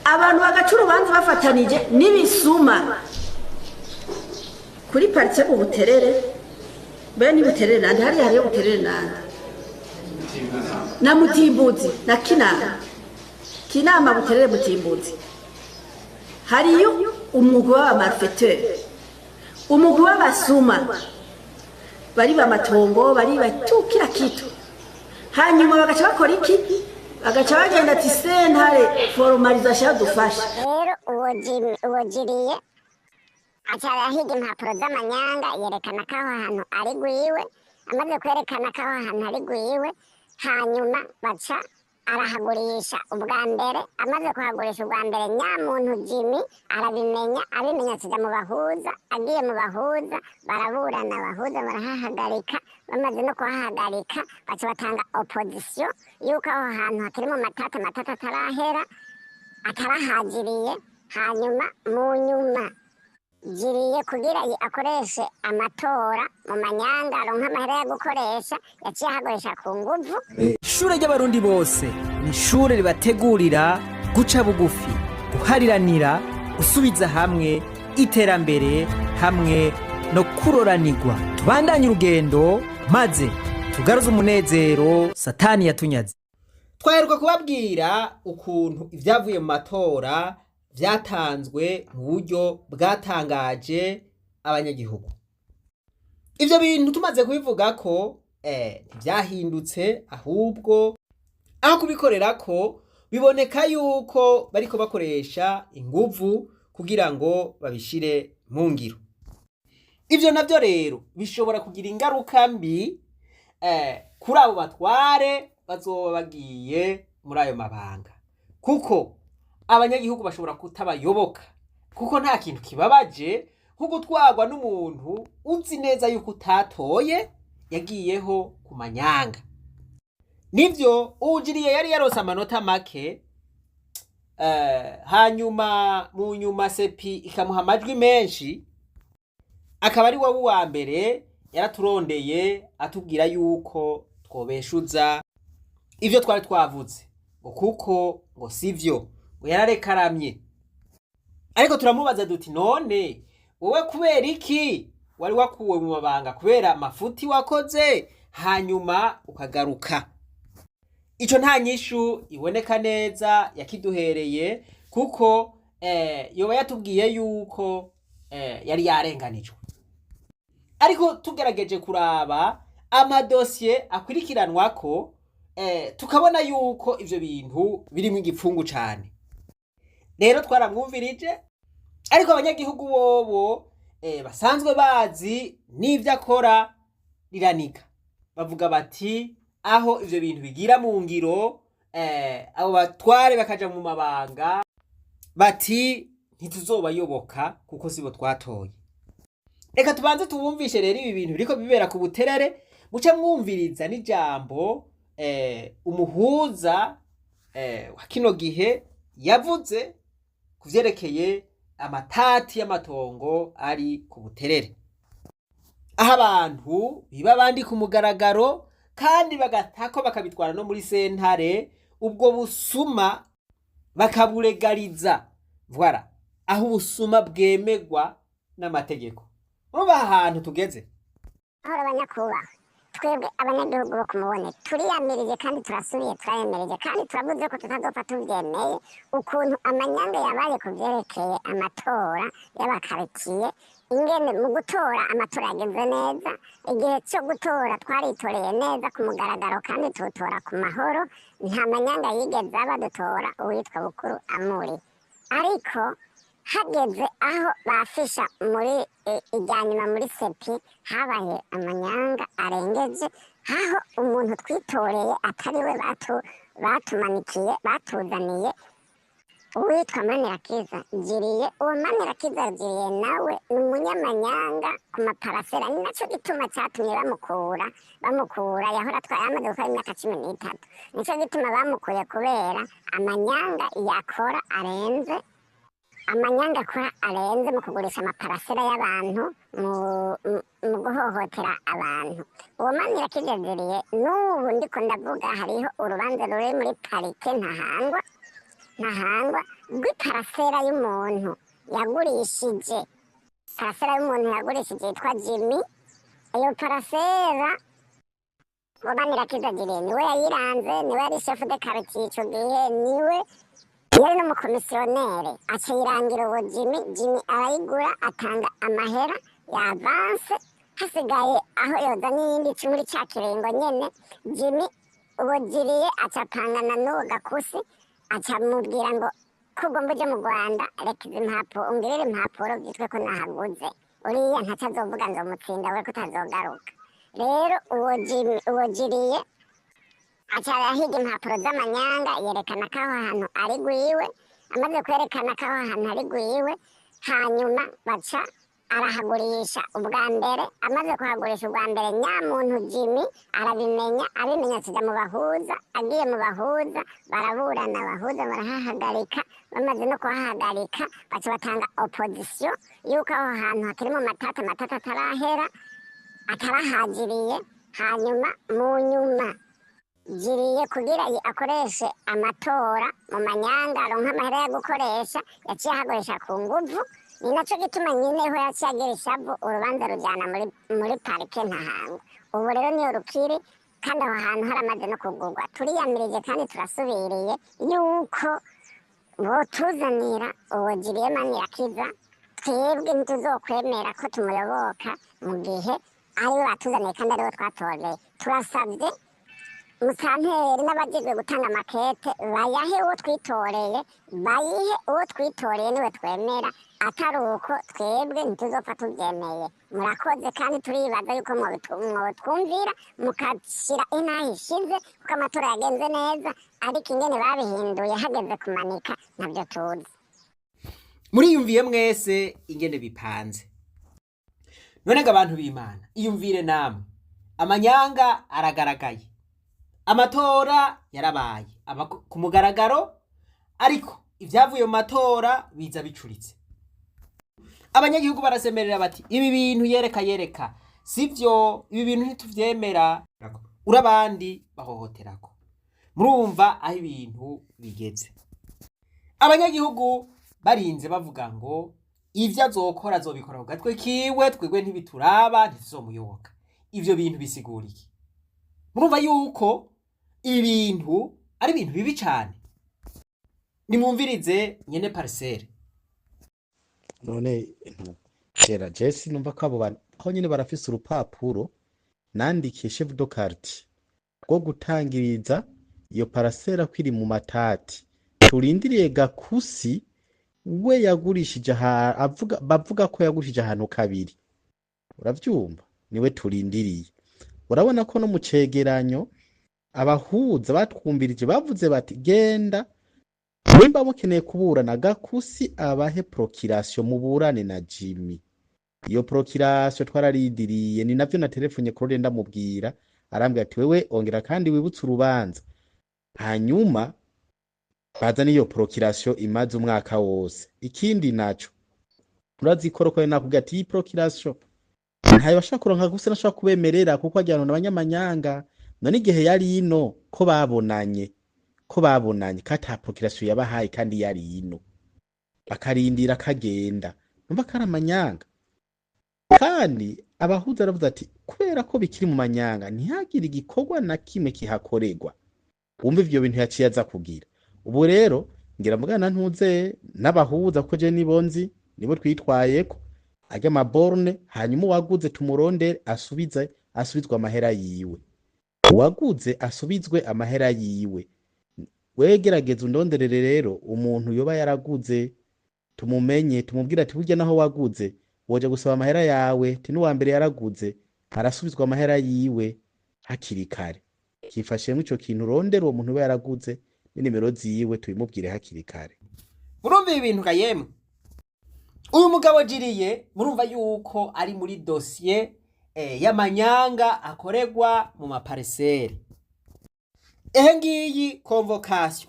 Abantu bagaca urubanza bafatanije n'ibisuma kuri parike mu Buterere. Be ni Buterere nande? Hariya hariyo Buterere nande na Mutimbuzi na Kinama. Kinama, Buterere, Mutimbuzi, hariyo umugwi w'aba malfaiteurs, umugwi w'abasuma bari bamatongo, bari batu kila kitu. Hanyuma bagaca bakora iki? Bagaca bagenda ati: "Sentare, formalisation yadufasha." Rero uwo Jimmy, uwo Jiriye aca arahiga impapuro z'amanyanga, yerekana ko aho hantu ari gwiwe. Amaze kwerekana ko aho hantu ari gwiwe, hanyuma baca arahagurisha ubwa mbere. Amaze kuhagurisha ubwa mbere, nyamuntu Jimmy arabimenya. Abimenya, akija mu bahuza. Agiye mu bahuza, baraburana, abahuza barahahagarika. Bamaze no kuhahagarika, baca batanga opposition yuko aho hantu hakiri mu matata, amatata atarahera, atarahagiriye. Hanyuma mu nyuma Jiriye kugira akoreshe amatora mu manyanga, aronke amahera yo gukoresha, yaciye ahakoresha ku nguvu. Ishure ry'Abarundi bose ni ishure ribategurira guca bugufi, guhariranira, gusubiza hamwe, iterambere hamwe no kuroranirwa. Tubandanye urugendo maze tugaruze umunezero Satani yatunyaze. Twaheruka kubabwira ukuntu ibyavuye mu matora byatanzwe mu buryo bwatangaje abanyagihugu. Ibyo bintu tumaze kubivuga ko ntibyahindutse, ahubwo aho kubikorera ko biboneka yuko bariko bakoresha inguvu kugira ngo babishire mu ngiro. Ivyo navyo rero bishobora kugira ingaruka mbi kuri abo batware bazoba bagiye muri ayo mabanga, kuko abanyagihugu bashobora kutabayoboka, kuko nta kintu kibabaje nko gutwarwa n'umuntu uzi neza yuko utatoye, yagiyeho ku manyanga. Nivyo, uwujiriye yari yarose amanota make, hanyuma mu nyuma CEPI ikamuha amajwi menshi, akaba ari wowe uwa mbere. Yaraturondeye atubwira yuko twobeshuza ivyo twari twavuze, ngo kuko ngo sivyo, ngo yararekaramye. Ariko turamubaza duti: "None wowe kubera iki wari wakuwe mu mabanga kubera amafuti wakoze, hanyuma ukagaruka?" Ico nta nyishu iboneka neza yakiduhereye, kuko yoba yatubwiye yuko yari yarenganijwe. Ariko tugerageje kuraba amadosiye akurikiranwako, tukabona yuko ivyo bintu birimwo igipfungu cane. Rero twaramwumvirije, ariko abanyagihugu bobo basanzwe bazi n'ivyo akora riranika, bavuga bati: "Aho ivyo bintu bigira mu ngiro, abo batware bakaja mu mabanga," bati, "ntituzobayoboka kuko sibo twatoye." Reka tubanze tubumvishe rero ibi bintu biriko bibera ku Buterere, muce mwumviriza n'ijambo umuhuza wa kino gihe yavuze ku vyerekeye amatati y'amatongo ari ku Buterere, aho abantu biba abandi ku mugaragaro kandi bagatako bakabitwara no muri sentare, ubwo busuma bakabulegaliza. Voilà, aho ubusuma bwemegwa n'amategeko. Urumva aha hantu tugeze. Ahora abanyakubahwa, twebwe abanyagihugu bo kumubone turiyamirije kandi turasubiye turayemirije kandi turavuze ko tutazopfa tuvyemeye ukuntu amanyanga yabaye ku vyerekeye amatora y'abakaritsiye. Ingene mu gutora, amatora yagenze neza. Igihe cyo gutora twaritoreye neza ku mugaragaro kandi tuwutora ku mahoro, nta manyanga yigeze aba, dutora uwitwa Bukuru Amuri. Ariko hageze aho bafisha muri irya nyuma muri CEPI, habaye amanyanga arengeje, aho umuntu twitoreye atari we batumanikiye, batuzaniye uwitwa Manirakiza Jiriye. Uwo Manirakiza Jiriye nawe ni umunyamanyanga ku maparasera, ni naco gituma catumye bamukura. Yahora atwaye, amaze gukora imyaka 13, nico gituma bamukuye, kubera amanyanga yakora arenze, amanyanga akora arenze mu kugurisha amaparasera y'abantu, mu guhohotera abantu. Uwo Manirakiza Jiriye n'ubu ndiko ndavuga, hariho urubanza ruri muri parike Ntahangwa. Ntahangwa rw'iparasera y'umuntu yagurishije, parasera y'umuntu yagurishije yitwa Jimmy. Iyo parasera Manirakiza Jiriye niwe yayiranze, niwe yari chef de quartier ico gihe, niwe yari n'umukomisiyonere, aca yirangira uwo Jimmy. Jimmy arayigura, atanga amahera ya avance, hasigaye aho yoza n'iyindi muri ca kiringo nyene. Jimmy, uwo Jiriye, aca apangana n'uwo Gakusi, aca amubwira ngo ko ugomba uje mu Rwanda, reka izi mpapuro, ungirire impapuro byitwe ko nahaguze, uriya ntaco azovuga, nzomutsinda we ko utazogaruka. Rero uwo Jimmy, uwo Jiriye, aca arahiga impapuro z'amanyanga, yerekana ko aho hantu ari gwiwe. Amaze kwerekana ko aho hantu ari gwiwe, hanyuma baca arahagurisha ubwa mbere. Amaze kuhagurisha ubwa mbere, nyamuntu Jimmy arabimenya. Abimenya akija mu bahuza. Agiye mu bahuza baraburana, abahuza barahahagarika. Bamaze no kuhahagarika, baca batanga opposition yuko aho hantu hakiri mu matata, amatata atarahera, atarahagiriye. Hanyuma mu nyuma Jiriye kugira akoreshe amatora mu manyanga, aronke amahera yo gukoresha, yaciye ahagurisha ku nguvu. Ni naco gituma nyineho yaciye agira ishavu, urubanza rujana muri parike Ntahangwa. Ubu rero niyo rukiri, kandi aho hantu haramaze no kugurwa. Turiyamirije kandi turasubiriye yuko botuzanira uwo Jiriye Manirakiza. Twebwe ntituzokwemera ko tumuyoboka mu gihe ariwe batuzaniye kandi ariwe twatoreye. Turasabye musanteri n'abajejwe gutanga amakete bayahe uwo twitoreye, bayihe uwo twitoreye, niwe twemera. Atari uko twebwe ntituzopfa tubyemeye. Murakoze, kandi turibaza yuko mwotwumvira mukashira intahe ishize, kuko amatora yagenze neza, ariko ingene babihinduye hageze kumanika ntabyo tuzi. Muriyumviye mwese ingene bipanze. None ngo abantu b'Imana, iyumvire namwe, amanyanga aragaragaye, amatora yarabaye aba ku mugaragaro, ariko ibyavuye mu matora biza bicuritse. Abanyagihugu barasemerera bati ibi bintu yereka yereka sivyo, ibi bintu ntituvyemera, urabandi bahohoterako. Murumva aho ibintu bigeze. Abanyagihugu barinze bavuga ngo ivyo azokora azobikora ku gatwe kiwe, twebwe ntibituraba, ntituzomuyoboka. Ivyo bintu bisigura iki? Murumva yuko ibintu ari ibintu bibi cane. Nimwumvirize nyene parcelle. None kera jesi numva ko abo bantu aho nyine barafise urupapuro nandikiye chef de quartier rwo gutangiriza iyo parasera ko iri mu matati. Turindiriye Gakusi we yagurishije avuga, bavuga ko yagurishije ahantu kabiri, uravyumva, niwe turindiriye. Urabona ko no mu cegeranyo abahuza batwumvirije bavuze bati genda nimba mukeneye kuburana, Gakusi abahe procuration muburane na Jimmy. Iyo procuration twararindiriye, ni navyo na telefonye Claude ndamubwira, arambwira ati wewe ongera kandi wibutse urubanza, hanyuma baza n'iyo procuration imaze umwaka wose. Ikindi naco, urazi ko roko nakubwira ati iyi procuration ntayo bashaka kuronka gusa, nashaka kubemerera kuko wagira ngo n'abanyamanyanga. None igihe yari ino ko babonanye ko ata procuration yabahaye kandi yari ino, bakarindira akagenda, numva ko ari amanyanga. Kandi abahuza aravuze ati kubera ko bikiri mu manyanga ntihagire igikorwa na kimwe kihakorerwa. Wumva ivyo bintu yaciye aza kugira. Ubu rero ngira mugana ntuze n'abahuza, kuko je nibo nzi, nibo twitwayeko arya amaborne, hanyuma uwaguze tumurondere asubize, asubizwe amahera yiwe, uwaguze asubizwe amahera yiwe. Wewe gerageza undonderere rero umuntu yoba yaraguze, tumumenye, tumubwire ati burya naho waguze woja gusaba amahera yawe, ti n'uwa mbere yaraguze arasubizwa amahera yiwe hakiri kare. Kifashemwo ico kintu, urondere uwo muntu yoba yaraguze n'inimero ziwe, tubimubwire hakiri kare. Murumva ibi bintu ga yemwe? Uyu mugabo Jiriye, murumva yuko ari muri dosiye y'amanyanga akorerwa mu mapariseri. Ehe, ngiyi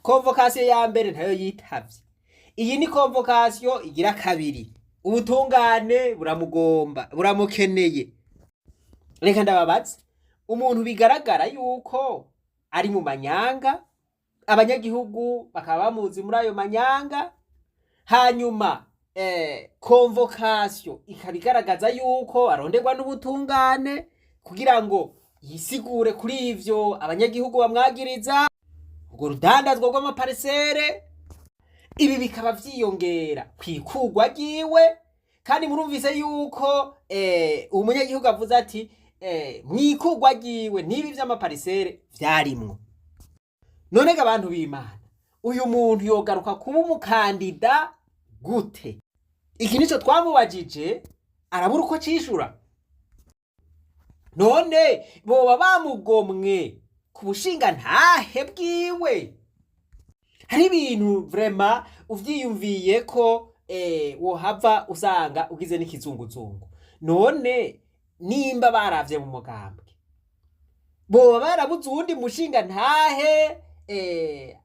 convocation ya mbere ntayo yitavye, iyi ni convocation igira kabiri. Ubutungane buramugomba, buramukeneye. Reka ndababaze, umuntu bigaragara yuko ari mu manyanga. Abanyagihugu bakaba bamuzi muri ayo manyanga. Hanyuma convocation ikaba igaragaza yuko aronderwa n'ubutungane kugira ngo yisigure kuri ivyo abanyagihugu bamwagiriza, urwo rudandazwa rw'amaparcelles. Ibi bikaba vyiyongera kw'ikurwa ryiwe. Kandi murumvise yuko umunyagihugu avuze ati mw'ikurwa ryiwe n'ibi vy'amaparcelles vyarimwo. None ga abantu b'Imana, uyu muntu yogaruka kuba umukandida gute? Iki nico twamubajije, arabura uko cishura. None boba bamugomwe ku bushinga ntahe bwiwe? Hari ibintu vraiment uvyiyumviye ko wohava usanga ugize n'ikizunguzungu. None nimba baravye mu mugambwe, boba barabuze uwundi mushinga ntahe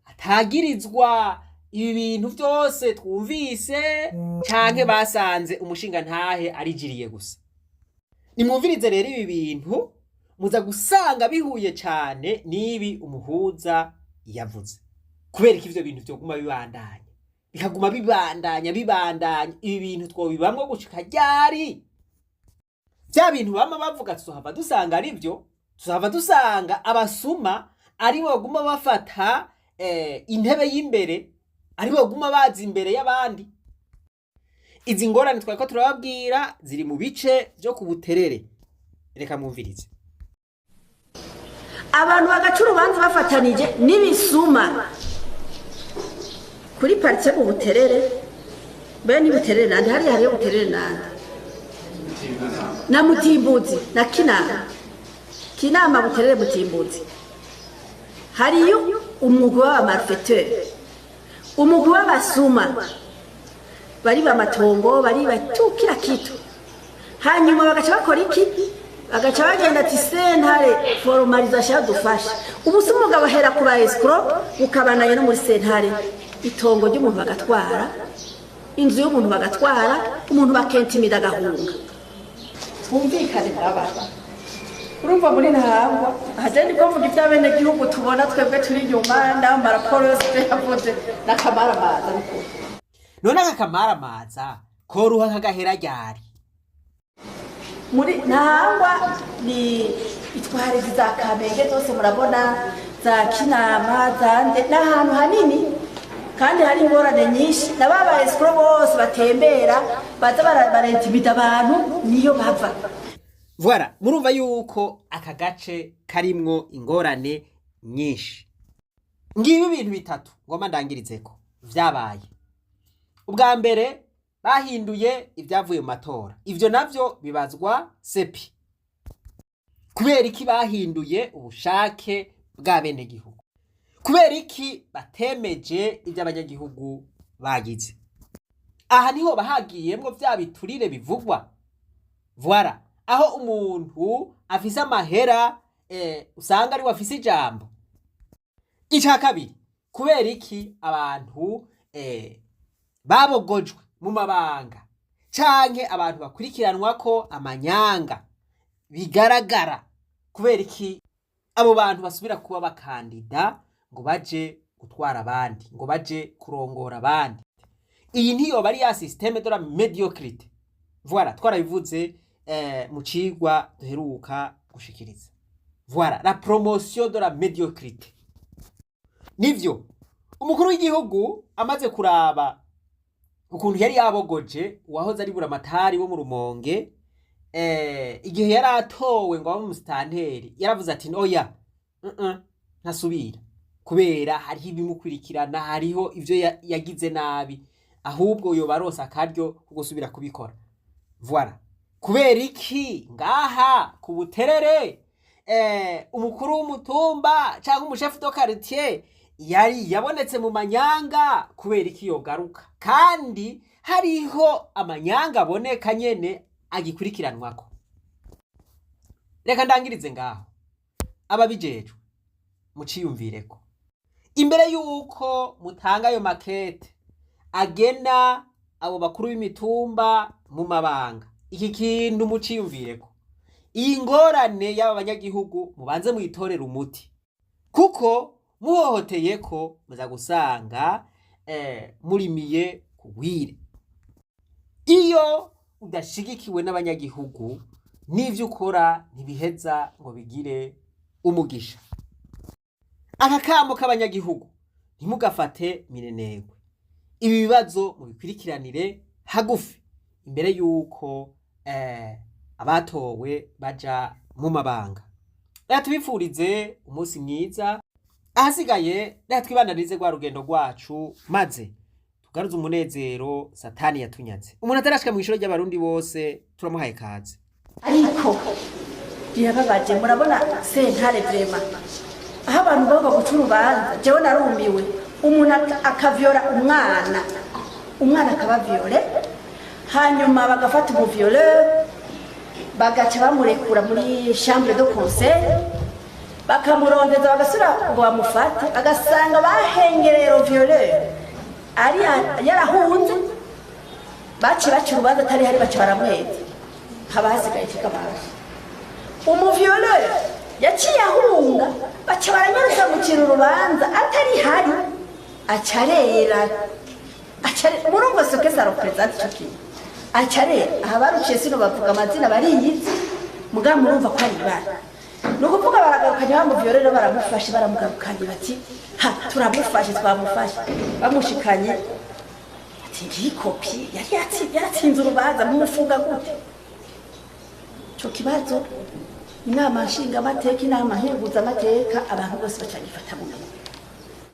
atagirizwa ibi bintu vyose twumvise, canke basanze umushinga ntahe arijiriye gusa? Nimwumvirize rero ibi bintu, muza gusanga bihuye cane n'ibi umuhuza yavuze. Kubera ko ivyo bintu vyoguma bibandanya, bikaguma bibandanya bibandanya, ibi bintu twobibamwo gushika ryari? Vya bintu bama bavuga tuzohava dusanga ari vyo, tuzohava dusanga abasuma ari bo baguma bafata intebe y'imbere, ari bo baguma baza imbere y'abandi. Izi ngorane twariko turababwira ziri mu bice vyo ku Buterere. Reka mwumvirize. Abantu bagaca urubanza bafatanije n'ibisuma kuri parike mu Buterere. Mbe ni Buterere nande? Hariya hariyo Buterere nande na Mutimbuzi na Kinama. Kinama, Buterere, Mutimbuzi, hariyo umugwi w'abamalfaiteurs, umugwi w'abasuma bari bamatongo, bari batu kila kitu. Hanyuma bagaca bakora iki? Bagaca bagenda ati sentare formalisation dufashe. Ubu se umugabo ahera ku ba escrocs, bukabanaye no muri sentare, itongo ry'umuntu bagatwara, inzu y'umuntu bagatwara, umuntu bakentimida agahunga. Twumvikane murabana. Urumva muri Ntahangwa aje niko mvuga iby'abenegihugu tubona twebwe turi inyuma n'amaraporo yose yavuze n'akamaramaza n'ukuri. None aka kamaramaza koruha nk'agahera ryari? Muri Ntahangwa ni itwarizi za Kamenge zose murabona, za Kinama, za nde, ni ahantu hanini kandi hari ingorane nyinshi. Na ba ba escrocs bose batembera baza barentimida abantu, niyo bava. Voilà, murumva yuko aka gace karimwo ingorane nyinshi. Ngibi ibintu bitatu ngomba ndangirizeko vyabaye. Ubwa mbere, bahinduye ibyavuye mu matora. Ivyo navyo bibazwa CEPI. Kubera iki bahinduye ubushake bw'abenegihugu? Kubera iki batemeje ibyo abanyagihugu bagize? Aha niho bahagiyemwo vya biturire bivugwa. Voilà, aho umuntu afise amahera usanga ari we afise ijambo. Ica kabiri, kubera iki abantu babogojwe mu mabanga canke abantu bakurikiranwa ko amanyanga bigaragara, kubera iki abo bantu basubira kuba bakandida ngo baje gutwara abandi, ngo baje kurongora abandi? Iyi ntiyoba ari ya système de la médiocrité? Voilà, twarabivuze mu cigwa duheruka gushikiriza. Voilà, la promotion de la médiocrité. Nivyo umukuru w'igihugu amaze kuraba ukuntu yari yabogoje uwahoze ari buramatari wo mu Rumonge igihe yari atowe ngo abe umusitanteri, yaravuze ati oya, ntasubira, kubera hariho ibimukurikirana, hariho ivyo yagize nabi, ahubwo yoba aronse akaryo ko gusubira kubikora. Voilà, kubera iki ngaha ku Buterere umukuru w'umutumba cyangwa umushefu de quartier yari yabonetse mu manyanga, kubera iki yogaruka kandi hariho amanyanga aboneka nyene agikurikiranwako? Reka ndangirize ngaho. Ababijejwe muciyumvireko imbere yuko mutanga ayo makete agena abo bakuru b'imitumba mu mabanga. Iki kintu muciyumvireko, iyi ngorane y'aba banyagihugu mubanze muyitorere umuti, kuko Muhohoteye ko muza gusanga murimiye kugwire. Iyo udashigikiwe n'abanyagihugu, n'ivyo ukora ntibiheza ngo bigire umugisha. Aka kamo k'abanyagihugu ntimugafate minenegwe. Ibi bibazo mubikurikiranire hagufi imbere y'uko abatowe baja mu mabanga. Reka tubifurize umunsi mwiza. Ahasigaye reka twibandanirize rwa rugendo rwacu, maze tugaruze umunezero Satani yatunyaze. Umuntu atarashika mw'ishure ry'Abarundi bose, turamuhaye kaze. Ariko birababaje, murabona sentare vraiment, aho abantu bagomba guca urubanza. Jewe narumiwe, umuntu akavyora umwana, umwana akaba violé, hanyuma bagafata umuvioleur, bagaca bamurekura muri chambre de conseil, bakamurondeza, bagasubira ngo bamufate, bagasanga bahengereye violeur ari yarahunze. Baciye baca urubanza atari hari, baca baramweza. Haba hasigaye ikigabasha umuvioleur yaciye ahunga, baca baranyaruza gucira urubanza atari hari, acarera. Murumva ce que ça représente, ico kintu? Acarera. Aha baruciye, sino bavuga amazina, bariyizi, mugabo murumva ko ari ibara. Ni ukuvuga baragarukanye wa muvioleur, baramufashe, baramugarukanye, bati: "Ha, turamufashe, twamufashe." Bamushikanye, ati: "Ngiyi copie, yari yaratsinze urubanza, mumufunga gute?" Ico kibazo, inama nshingamateka, inama nkenguzamateka, abantu bose bacagifata mu minwe.